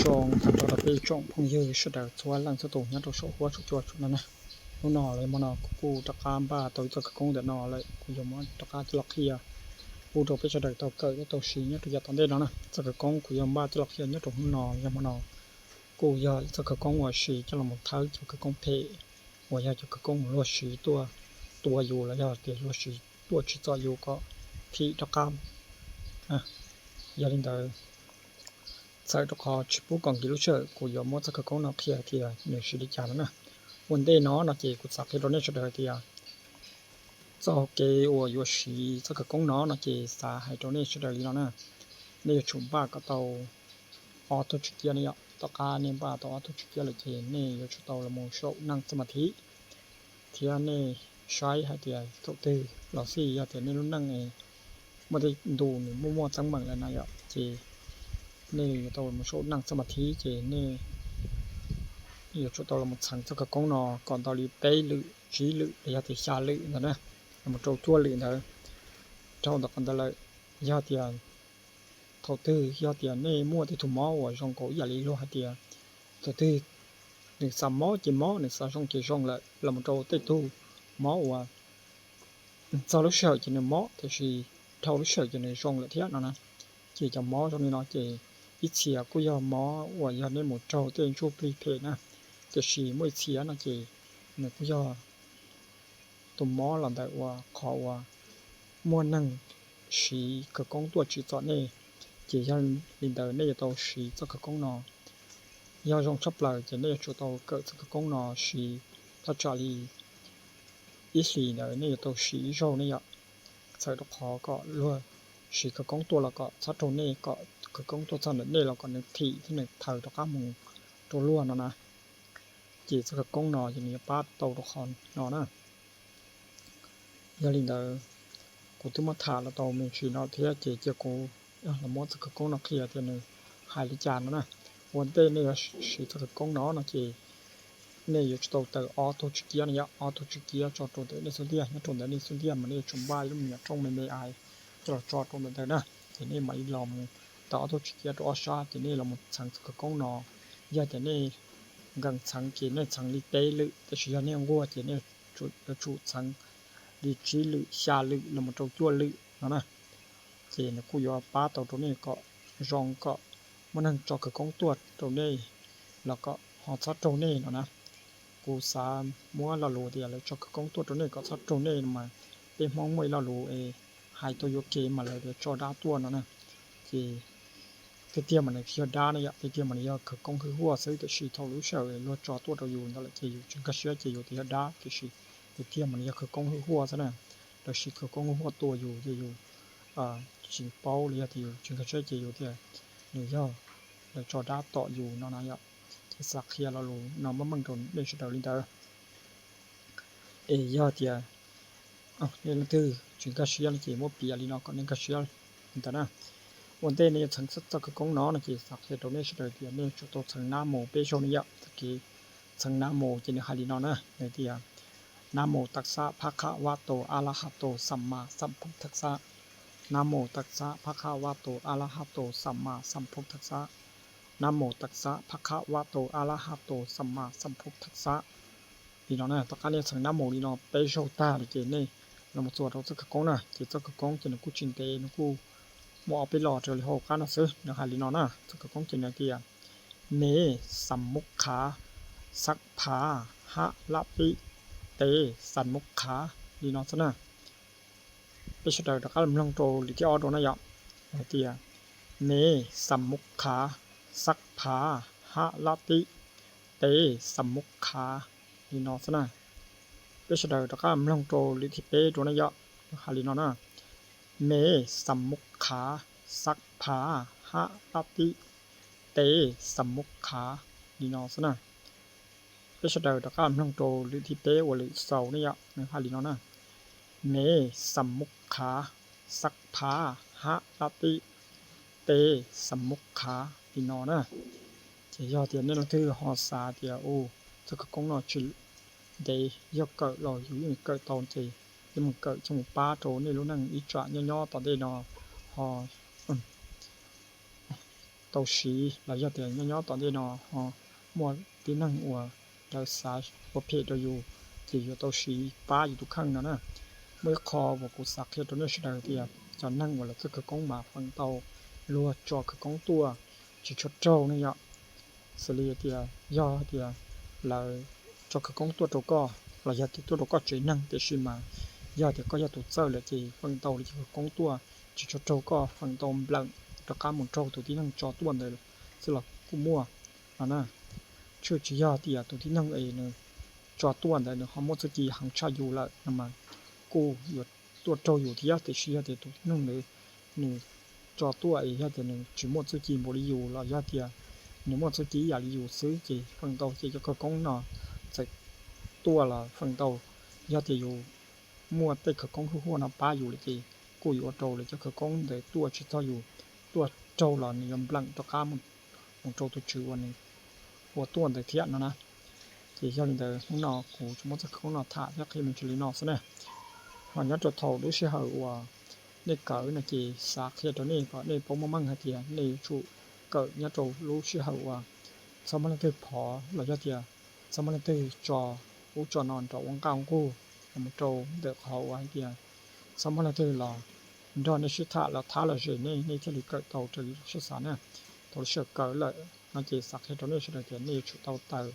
Zoo rau peb tsoom phooj ywg sawv daws txhua leej txhua tus nyob rau saum huab saum cua tsoom no na. Hnub no los yog hmo no kuv kuj rov qab npaj tau ib txoj khawv koob ntawm no lawm, kuv yuav muab rov qab coj los qhia pub rau peb sawv daws tau kawm thiab tau siv nyob rau yav tom ntej no na. Txoj khawv koob kuv yuav npaj coj los qhia nyob rau hnub no los yog hmo no kuj yog ib txoj khawv koob uas siv coj los thawb cov khawv koob phem uas yog cov khawv koob uas luag siv tuaj tua yus los yog tias luag siv tuaj tsim txom yus kom thim rov qab. Yog li ntawd, txhawm rau qhov tsis pub kom nkim lub sij hawm, kuv yuav muab txoj khawv koob no qhia tias nws siv li cas no na. Ua ntej no no ces kuv xav qhia rau nej sawv daws tias txoj hau kev uas yuav siv txoj khawv koob no no ces xav hais rau nej sawv daws li no na. Nej yuav tsum npaj kom tau ob tug tswm kiab ne yom. Tom qab nej npaj tau ob tug tswm kiab lawm ces nej yuav tsum tau los mus saum neej txoj mas thib thiab nej saib hais tias thaum twg los xij yog tias nej lub neej muaj tej ntu nws muaj muaj teeb meem lawm na yom, ces nej yuav tau los mus saum neej txoj mas thib ces nej yuav tsum tau los mus txheev txoj khawv koob no kom ntau li peb lwm, tsib lwm los yog tias xya lwm ntawd na, los mus rau cuaj lwm ntawd. Dhau ntawm qhov ntawd lawm, yog tias thaum twg yog tias nej muaj tej tug mob uas zoo nkaus ib yam li luag hais tias thaum twg nws xav mob ces mob, nws xav zoo ces zoo lawm, los mus rau tej tug mob uas txog lub sij hawm ces nws mob tiam sis dhau lub sij hawm ces nws zoo lawm thiab no na. Ces cov mob zoo li no ces ib txhia kuj yog mob uas yog nej mus raug tej ntsuj plig phem na, tiam sis muaj ib txhia no ces nws kuj yog tus mob los ntawm uas qhov uas muaj neeg siv khawv koob tuaj tsim txom nej, ces yog li ntawd nej yuav tau siv txoj khawv koob no. Yog zoo tshaj plaws ces nej yuav tsum tau kawm txoj khawv koob no siv thaj tsam li ib hlis ntawd nej yuav tau siv ib zaug ne yom. Txhawm rau qhov kom luag siv khawv koob tuaj los kom txhob raug nej, kom khawv koob tuaj txog ntawm nej los kom nws thim thiab nws thaws rov qab mus rau luag no na. Ces txoj khawv koob no ces nws yuav pab tau rau qhov no na. Yog li ntawd, kuv twb muab tham los tau me ntsis no thiab ces cia kuv los muab txoj khawv koob no qhia tias nws hais li cas no na. Ua ntej nej yuav siv txoj khawv koob no no ces nej yuav tsum tau taws ob tug tswm kiab no yom, ob tug tswm kiab tso rau ntawm nej xub ntiag, nyob rau ntawm nej xub ntiag mas nej yuav tsum npaj ib lub me nyuam rooj me me ais coj los tso rau ntawm ntawd na. Ces nej mam li los mus taws ob tug tswm kiab rau ob sab ces nej los mus txheev txoj khawv koob no. Yog tias nej nkees txheev ces nej txheev li peb lwm, tab sis yog nej nquag ces nej yuav tsum txheev li tsib lwm, xya lwm los mus rau cuaj lwm no na. Ces nws kuj yuav pab tau rau nej kom zoo kom muaj neeg tso khawv koob tuaj rau nej los kom ho txhob raug nej no na. Kuv xav muab lo lus tias lawv tso khawv koob tuaj rau nej kom txhob raug nej no mas peb Hmoob muaj ib lo lus es hais tau yuam kev mas lawv tias tso dab tuaj no na. Ces tiag tiag mas nws tsis yog dab ne yom, tiag tiag mas nws yog khawv koob hwj huaj xwb, tiam sis thaum lub sij hawm luag tso tuaj rau yus ntawd lawm ces yus tsis nkag siab ces yus tias yog dab, tiam sis tiag tiag mas nws yog khawv koob hwj huaj xwb na. Lawv siv khawv koob hwj huaj tua yus ces yus tsis paub los yog tias yus tsis nkag siab ces yus tias nws yog lawv tso dab tom yus no na yom. Ces xav qhia lo lus no meej meej rau nej sawv daws li ntawd. Es yog tias nej leej twg tsis nkag siab no ces muab piav li no kom nej nkag siab li ntawd na. Ua ntej nej yuav txheev txoj khawv koob no no ces xav qhia rau nej sawv daws tias nej tsum tau txheev nab mus peb zaug ne yom. Txoj kev txheev nab mus ces nws hais li no na, nws tias nab mus tas xab phab qhab vab tus a la ha tus xam mas xam phuv thas xab. Nab mus tas xab phab qhab vab tus a la ha tus xam mas xam phuv thas xab. Nab mus tas xab phab qhab vab tus a la ha tus xam mas xam phuv thas xab. Li no na, tom qab nej txheev nab mus li no peb zaug tag li ces nej los mus txuas rau txoj khawv koob na, ces txoj khawv koob ces nws kuj tsis ntev, nws kuj muaj ob peb los raws li hauv qab no xwb. Nws hais li no na, txoj khawv koob ces nws tias me xam mub qhav xab phav hab lab pib te xam mub qhav li no xwb na. Peb sawv daws rov qab los mloog rau lwm thib ob dua na yom. Hais tias me xam mub qhav xab phav hab lab pib te xam mub qhav li no xwb na. Peb sawv daws rov qab mloog rau lwm thib peb dua na yom. Hais li no na, me xam mub qhav xab phav hab lab pib te xam mub qhav li no xwb na. Peb sawv daws rov qab mloog rau lwm thib peb uas lwm xaus ne yom, nws hais li no na, me xam mub qhav xab phav hab lab pib te xam mub qhav li no na. Ces yog tias nej leej twg ho xav tias u txoj khawv koob no tsis ntev, yog kawm los yus yeej kawm tau ces yeej mus kawm coj mus pab rau nej lub neej ib tsam nyob nyob tom ntej no ho tau siv los yog tias nyob nyob tom ntej no ho muaj tib neeg uas lawv xav ua phem rau yus, ces yuav tau siv pab yus tus kheej no na. Muaj ib qho uas kuv xav qhia rau nej sawv daws tias cov neeg uas lawv txoj khawv koob mas feem ntau luag tso khawv koob tuaj tsis tshua raug ne yom. Xws li tias yog tias lawv tso khawv koob tuaj rau koj los yog tias tuaj rau koj tsev neeg, tiam sis mas yog tias koj yog tus txawj lawm ces feem ntau lawv cov khawv koob tuaj tsis tshua raug koj, feem ntau npleem rov qab mus raug tus tib neeg tso tuaj ntawd xwb los kuj muaj no na. Tshwj tsis yog tias tus tib neeg es nws tso tuaj ntawd nws ho muaj txuj ci heev tshaj yus lawm no mas kuj yuav tuaj raug yus thiab, tiam sis yog tias tus tib neeg ntawd nws tso tuaj es yog tias nws tsis muaj txuj ci npaum li yus los yog tias nws muaj txuj ci ib yam li yus xwb ces feem ntau ces cov khawv koob no txawm tuaj los feem ntau yog tias yus muaj tej khawv koob huaj huaj no pab yus lawm ces kuj yuav ua rau lawv cov khawv koob ntawd tuaj tsis txog yus, tuaj raug los nws yuav npleem rov qab mus rau tus tswv uas nws ua tuaj ntawd thiab no na. Ces yog li ntawd hnub no kuv tsuas muab txoj khawv koob no tham thiab qhia me ntsis li no xwb na. Ho nyob rau thaum lub sij hawm uas nej kawm no ces xav qhia rau nej kom nej paub meej meej hais tias nej yuav tsum kawm nyob rau lub sij hawm uas txhob muaj leej twg phov los yog tias txhob muaj leej twg tso ub tso no nrov ua nqaj ua nqug los mus rau ntawm qhov uas hais tias txhob muaj leej twg los nrog nej sib tham los thab los zes nej, nej thiaj li kawm tau raws li lub siab xav na. Thaum lub sij hawm kawm lawm no ces xav qhia rau nej sawv daws tias nej yuav tsum tau taws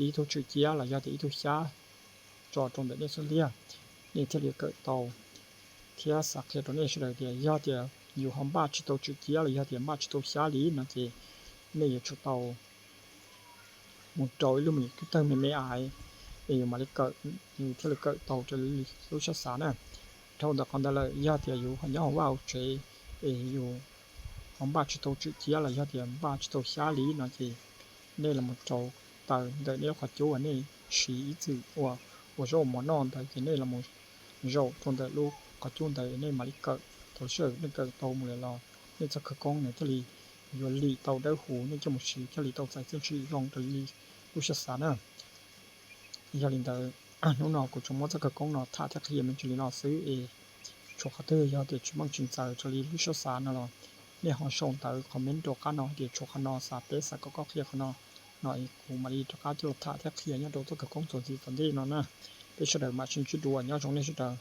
ib tug tswm ciab los yog tias ib tug xyab tso rau ntawm nej xub ntiag, nej thiaj li kawm tau. Thiab xav qhia rau nej sawv daws tias yog tias yus ho npaj tsis tau tswm ciab los yog tias npaj tsis tau xyab li no ces nej yuav tsum tau mus rau ib lub me tawg me me aiv es yus mam li kawm, yus thiaj li kawm tau raws li lub siab xav na. Dhau ntawm qhov ntawd lawm yog tias yus ho nyob hauv vaj hauv tsev es yus ho npaj tsis tau tswm ciab los yog tias npaj tsis tau xyab li no ces nej los mus rau taws ntawm nej lub qhov cub uas nej siv ib txwm ua, ua zaub ua mov noj ntawd ces nej los mus zaum rau ntawm lub qhov cub ntawd nej mam li kawm. Thaum lub sij hawm nej kawm tau mus lawm los nej txoj khawv koob nws thiaj li yuav lim tau dawb huv, nej coj mus siv thiaj li tau txais txiaj ntsig zoo raws li lub siab xav na. Yog li ntawd hnub no kuv tsuas muab txoj khawv koob no tham thiab qhia me ntsis li no xwb es tshuav qhov twg yog tias tsis meej tsis ntxaws raws li lub siab xav no los nej ho sau ntawv comment rau qab no hais tias tshuav qhov no xav peb xav kom koj qhia qhov no, no es kuv mam li rov qab coj los tham thiab qhia nyob rau txoj khawv koob txuas ntxiv tom ntej no na. Peb sawv daws mam sib ntsib dua, nyob zoo nej sawv daws.